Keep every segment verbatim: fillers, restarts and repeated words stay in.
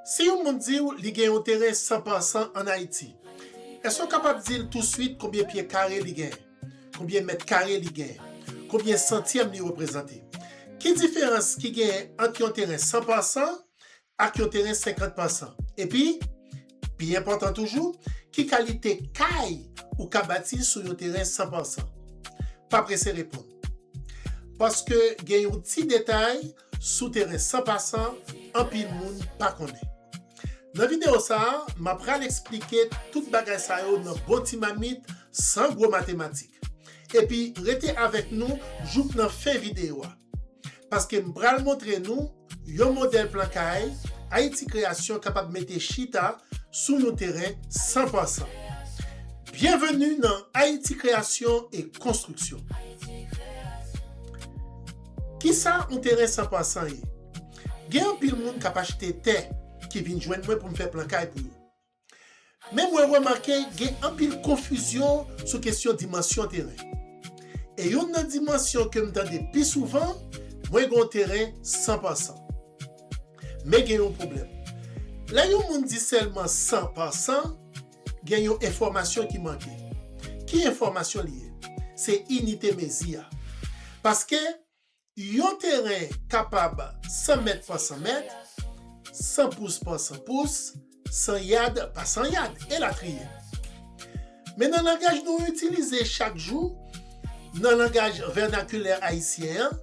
Si yon moun di w li gen yon teren san pa san ann Ayiti, èske w kapab di l touswit konbyen pye kare li genyen? Konbyen mèt kare li genyen? Konbyen santyèm li reprezante? Ki diferans ki genyen ant yon teren san pa san ak yon teren senkant pa san? Epi, pi enpòtan toujou, ki kalite kay ou ka bati sou yon teren san pa san? Pa prese reponn. Paske gen yon ti detay sou teren san pa san anpil moun pa konnen. Nan videyo sa a, m ap pral eksplike tout bagay sa yo nan bon ti mamit, san gwo matematik. Epi, rete avèk nou jouk nan fen videyo a. Paske m pral montre nou yon modèl plan kay Ayiti Kreyasyon kapab mete chita sou yon teren san pa san. Byenveni nan Ayiti Kreyasyon e Konstriksyon. Kisa yon teren san pa san ye? Gen anpil moun k ap achte tè ki vin jwenn mwen pou m fè plan kay pou yo. Men mwen remake gen anpil konfizyon sou kesyon dimansyon teren. E youn nan dimansyon ke m tande pi souvan, mwen gen yon teren san pa san. Men gen yon pwoblèm. Lè yon moun di sèlman san pa san, gen yon enfòmasyon ki manke. Ki enfòmasyon li ye? Se inite mezi a. Paske yon teren kapab san mèt pa san mèt, san pous pa san pous, san yad pa san yad, elatriye. Men nan langaj nou itilize chak jou, nan langaj vènakilè ayisyen an,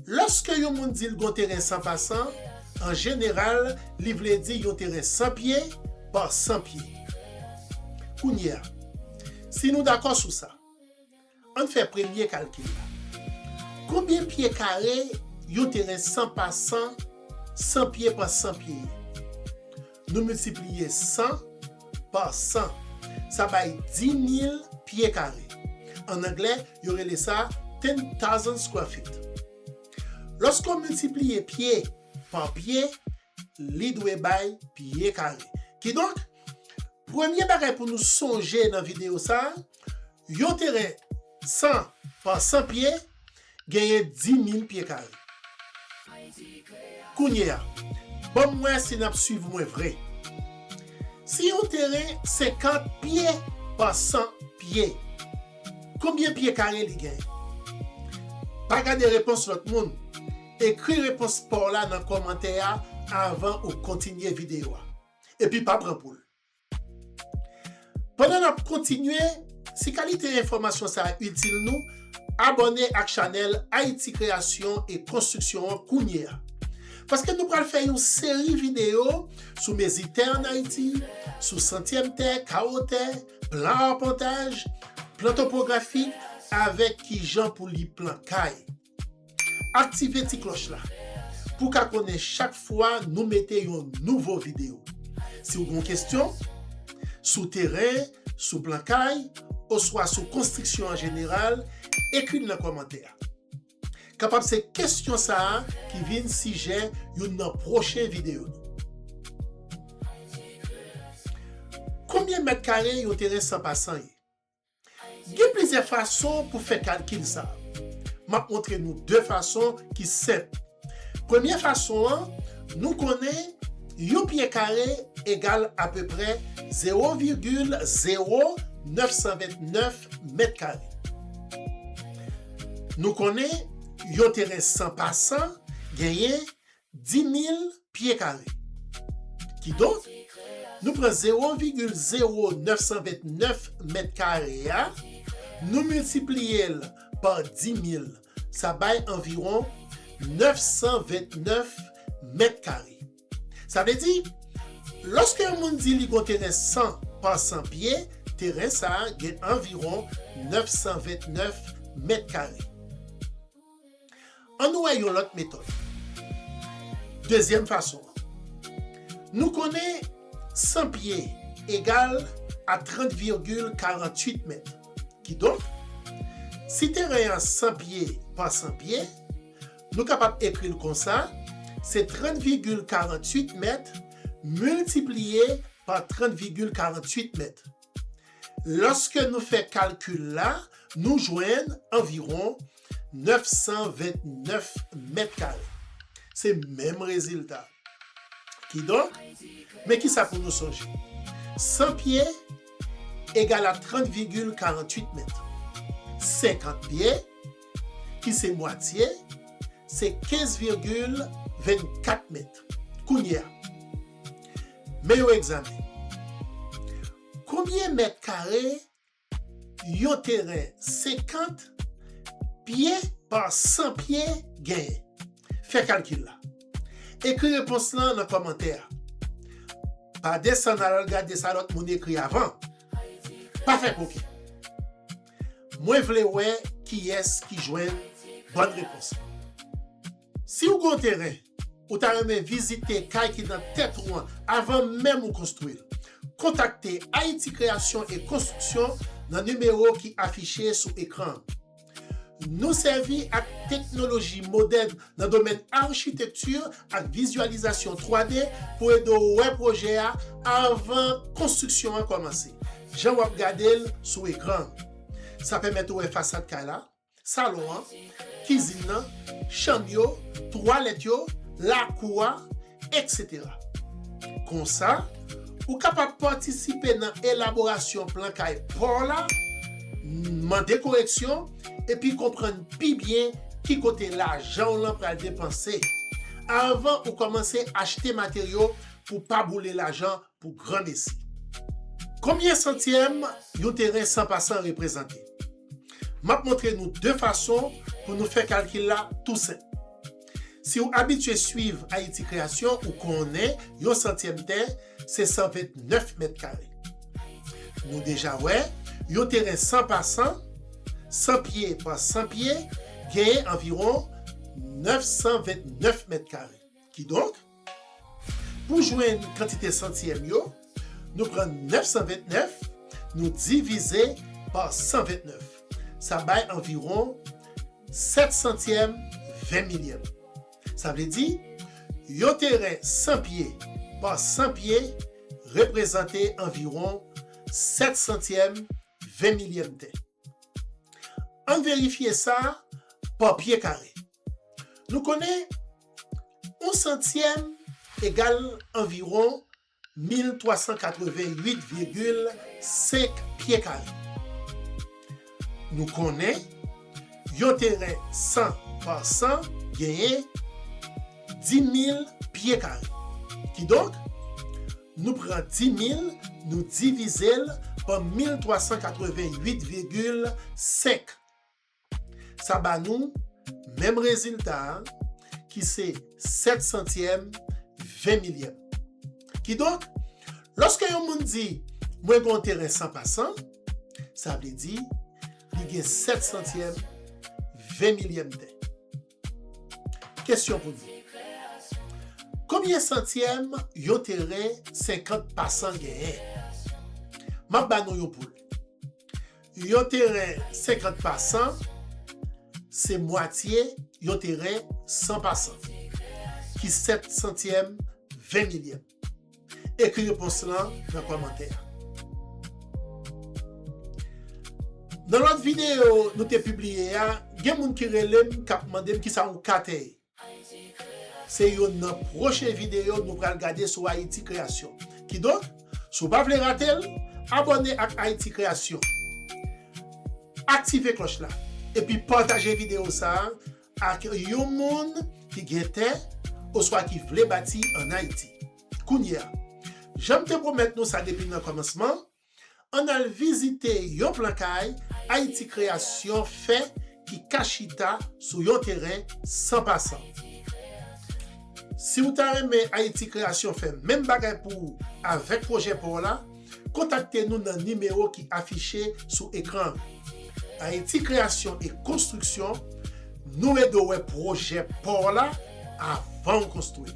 lòske yon moun di l gen yon teren san pa san, an jeneral, li vle di yon teren san pye pa san pye. Kounye a, si nou dakò sou sa, ann fè premye kalkil la. Konbyen pye kare yon teren san pa san, san pye pa san pye ye? Nou miltipliye san pa san. Sa bay dis mil pye kare. An anglè, yo rele sa ten thousand square feet. Lòske w miltipliye pye pa pye, li dwe bay pye kare. Kidonk, premye bagay pou nou sonje nan videyo sa a, yon teren san pa san pye genyen dis mil pye kare. Kounye a, ban m wè si n ap swiv mwen vre. Si yon teren senkant pye pa san pye, konbyen pye kare li genyen? Pa gade repons lòt moun. Ekri repons pa w la nan kòmantè a avan ou kontinye videyo a. Epi pa pran poul. Pandan n ap kontinye, si kalite enfòmasyon sa a itil nou, abòne ak chanèl Ayiti Kreyasyon e Konstriksyon an kounye a. Paske nou pral fè yon seri videyo sou mezi tè ann Ayiti, sou santyèm tè, kawo tè, plan apantaj, plan topografik, avèk kijan pou li plan kay. Aktive ti klòch la pou w ka konnen chak fwa nou mete yon nouvo videyo. Si w gen yon kesyon sou teren, sou plan kay, oswa sou konstriksyon an jeneral, ekri l nan kòmantè a. Kapab se kesyon sa a ki vin sijè youn nan pwochen videyo nou. Konbyen mèt kare yon teren san pa san ye? Gen plizyè fason pou fè kalkil sa a. M ap montre nou de fason ki senp. Premye fason an, nou konnen yon pye kare egal apeprè zewo vigil zewo nèf san vennèf mèt kare. Nou konnen yon teren san pa san genyen dis mil pye kare. Kidonk, nou pran zewo vigil zewo nèf san vennèf mèt kare a, nou miltipliye l pa dis mil, sa bay anviwon nèf san vennèf mèt kare. Sa vle di, lòske yon moun di li gen yon teren san pa san pye, teren sa a gen anviwon nèf san vennèf mèt kare. Ann nou wè yon lòt metòd. Dezyèm fason an. Nou konnen san pye egal a trant vigil karanntuit mèt. Kidonk, si teren an san pye pa san pye, nou kapab ekri l konsa, se trant vigil karanntuit mèt miltipliye pa trant vigil karanntuit mèt. Lòske nou fè kalkil la, nou jwenn anviwon nèf san vennèf mèt kare. Se menm rezilta. Kidonk, men kisa pou nou sonje. San pye egal a trant vigil karanntuit mèt. Senkant pye, ki se mwatye, se kenz vigil vennkat mèt. Kounye a, men yon egzamen. Konbyen mèt kare yon teren senkant pye pa san pye genyen? Fè kalkil la. Ekri repons lan nan kòmantè a. Pa desann al gade sa lòt moun ekri avan. Pa fè koken. Mwen vle wè kiyès ki jwenn bòn repons lan. Si w gen yon teren, ou ta renmen vizite kay ki nan tèt ou an avan menm ou konstwi l, kontakte Ayiti Kreyasyon e Konstriksyon nan nimewo ki afiche sou ekran an. Nou sèvi ak teknoloji modèn nan domèn achitekti ak vizyalizasyon twa D pou ede w wè pwojè a avan konstriksyon an kòmanse, jan w ap gade l sou ekran an. Sa pèmèt ou wè fasad kay la, salon an, kizin nan, chanm yo, twalèt yo, lakou a, etsetera. Konsa, ou kapab patisipe nan elaborasyon plan kay pa w la, mande koreksyon, epi konprann pi byen ki kote lajan w lan pral depanse, avan ou kòmanse achte materyo pou pa boule lajan pou granmesi. Konbyen santyèm yon teren san pa san reprezante? M ap montre nou de fason pou nou fè kalkil la tou senp. Si w abitye swiv Ayiti Kreyasyon, ou konnen yon santyèm tè se san vennèf mèt kare. Nou deja wè yon teren san pa san, san pye pa san pye, genyen anviwon nèf san vennèf mèt kare. Kidonk, pou jwenn kantite santyèm yo, nou pran nèf san vennèf, nou divize pa san vennèf. Sa bay anviwon sèt santyèm ven milyèm. Sa vle di, yon teren san pye pa san pye reprezante anviwon sèt santyèm ven milyèm tè. Ann verifye sa pa pye kare. Nou konnen yon santyèm egal anviwon mil twa san katreven uit vigil senk pye kare. Nou konnen yon teren san pa san genyen dis mil pye kare. Kidonk, nou pran dis mil, nou divize l pa mil twa san katreven uit vigil senk. Sa ba nou menm rezilta a, ki se sèt santyèm ven milyèm. Kidonk, lòske yon moun di, "Mwen gen yon teren san pa san," sa vle di, li gen sèt santyèm ven milyèm tè. Kesyon pou nou. Konbyen santyèm yon teren senkant pa san genyen? M ap ba nou yon poul. Yon teren senkant pa san, se mwatye yon teren san pa san, ki sèt santyèm ven milyèm. Ekri repons lan nan kòmantè a. Nan lòt videyo nou te pibliye a, gen moun ki rele m k ap mande m kisa yon katè ye. Se youn nan pwochen videyo nou pral gade sou Ayiti Kreyasyon. Kidonk, si w pa vle rate l, abòne ak Ayiti Kreyasyon. Aktive klòch la, epi pataje videyo sa a ak yon moun ki gen tè oswa ki vle bati ann Ayiti. Kounye a, jan m te pwomèt nou sa depi nan kòmansman, ann al vizite yon plan kay Ayiti Kreyasyon fè ki ka chita sou yon teren san pa san. Si w ta renmen Ayiti Kreyasyon fè menm bagay pou ou avèk pwojè pa w la, kontakte nou nan nimewo ki afiche sou ekran an. Ayiti Kreyasyon e Konstriksyon, nou ede w wè pwojè pa w la avan w konstwi l.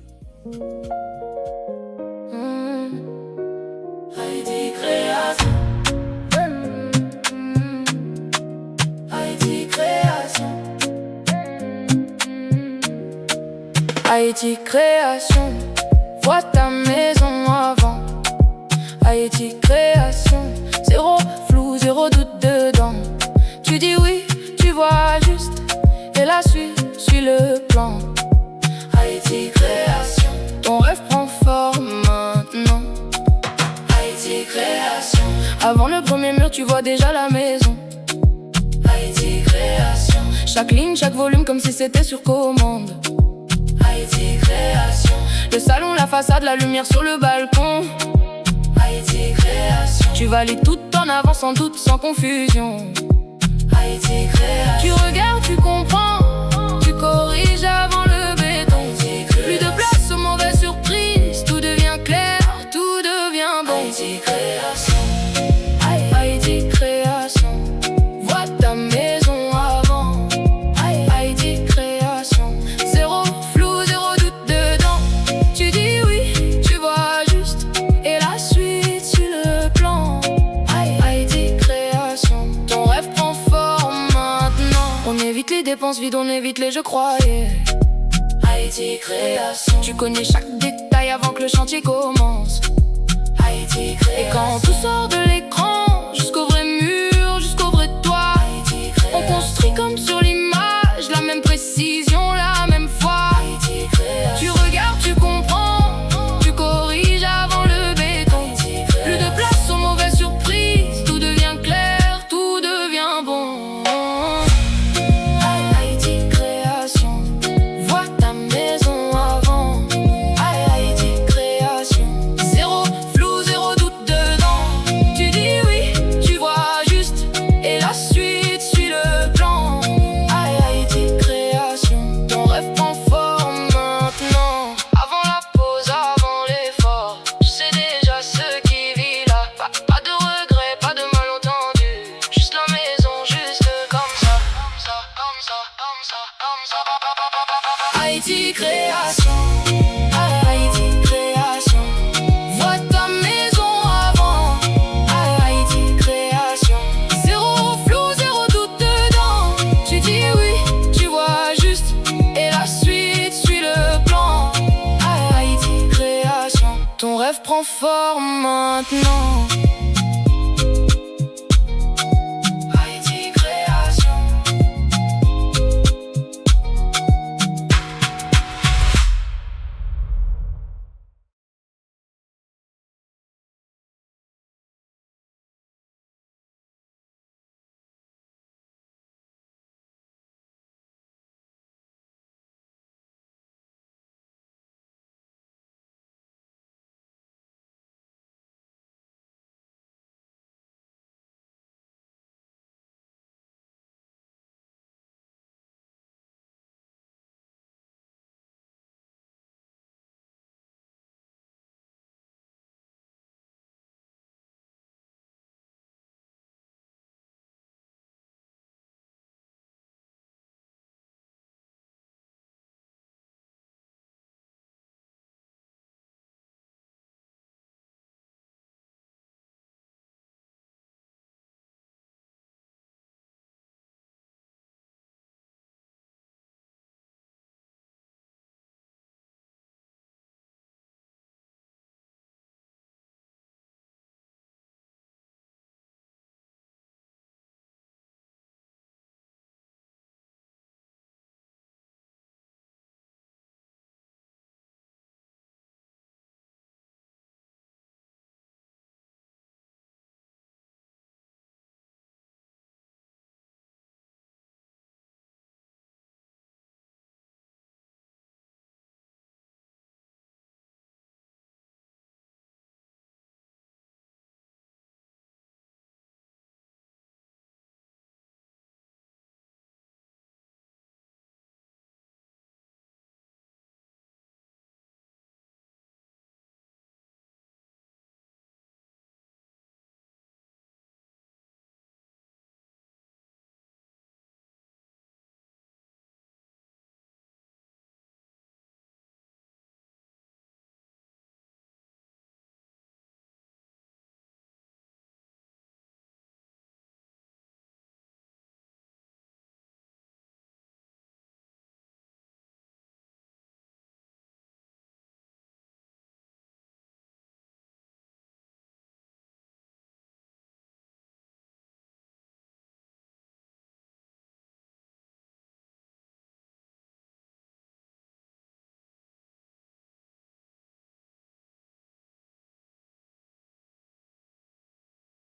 Haïti Création. Haïti Création. Haïti Création. Vois ta maison avant. Haïti Création. Zéro flou, zéro doute dedans. Tu dis oui, tu vois juste. Et la suite suit le plan. Haïti Création. Ton rêve prend forme. Avant le premier mur, tu vois déjà la maison. Haïti Création. Chaque ligne, chaque volume, comme si c'était sur commande. Haïti Création. Le salon, la façade, la lumière sur le balcon. Haïti Création. Tu valides tout en avant, sans doute, sans confusion. Haïti Création. Tu regardes, tu comprends, tu corriges avant le béton. Haïti Création. Plus de place aux mauvaises surprises, tout devient clair, tout devient bon. Haïti Création. Haïti Création. Vois ta maison avant. Haïti Création. Zéro flou, zéro doute dedans. Tu dis oui, tu vois juste. Et la suite suit le plan. Haïti Création. Ton rêve prend forme maintenant. On évite les dépenses vides, on évite les je croyais. Haïti Création. Tu connais chaque détail avant que le chantier commence. Haïti Création. Et quand tout sort de l'écran, jusqu'au vrai mur, jusqu'au vrai toit, Haïti Création. On construit comme sur l'image, la même précision, la même foi. Haïti Création. Tu regardes, tu comprends, tu corriges avant le béton. Haïti Création. Plus de place aux mauvaises surprises, tout devient clair, tout devient bon. Haïti Création. Vois ta maison avant. Haïti Création. Zéro flou, zéro doute dedans. Tu dis oui, tu vois juste. Et la suite suit le plan. Haïti Création. Ton rêve prend forme maintenant. Avant la pause, avant l'effort. Tu sais déjà ce qui vit là. Pas, pas de regrets, pas de malentendus. Juste la maison, juste comme ça. Comme ça, comme ça, comme ça, comme ça. Haïti Création. Haïti Création. Vois ta maison avant. Haïti Création. Zéro flou, zéro doute dedans. Tu dis oui, tu vois juste. Et la suite suit le plan. Haïti Création. Ton rêve prend forme maintenant.